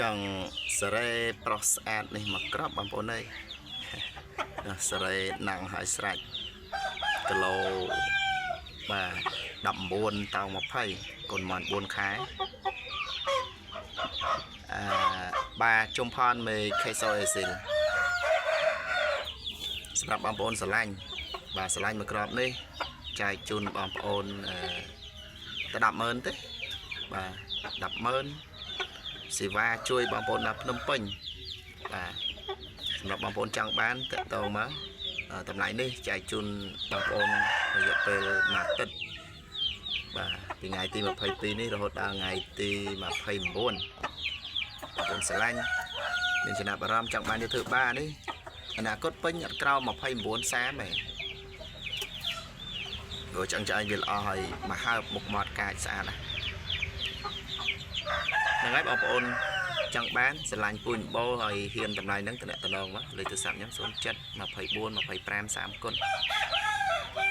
ចង់សារ៉េប្រុសស្អាតនេះមកក្របបងប្អូនអើយ ណាសារ៉េណាំងហើយស្រេចគីឡូបាទ19តោង20កូនម៉ាន់4ខែអឺបាទជុំផនមេខេសូអេស៊ីលសម្រាប់បងប្អូនស្រឡាញ់បាទស្រឡាញ់មួយក្របនេះចែកជូនបងប្អូនអឺតែ100000ទេបាទ100000សេវាជួយបងប្អូនដល់ភ្នំពេញបាទសម្រាប់បងប្អូនចង់បានតាក់ទងមកអឺតម្លៃនេះចែកជូនបងប្អូនរយៈពេលមួយអាទិត្យបាទពីថ្ងៃទី22នេះរហូតដល់ថ្ងៃទី29បងប្អូនស្រឡាញ់មានចំណាប់អារម្មណ៍ចង់បានយកធ្វើបានេះអនាគតពេញអត់ក្រោម29 30ទេព្រោះចង់ចែងវាល្អហើយមកហើបមុខមាត់កាចស្អាតណាស់ហ្នឹងហើយបងប្អូនចង់បានស្រឡាញ់ពូជបោហើយហ៊ានតម្លៃហ្នឹងតំណតំណងមកលេខទូរស័ព្ទខ្ញុំ07 24 25 30គុណ។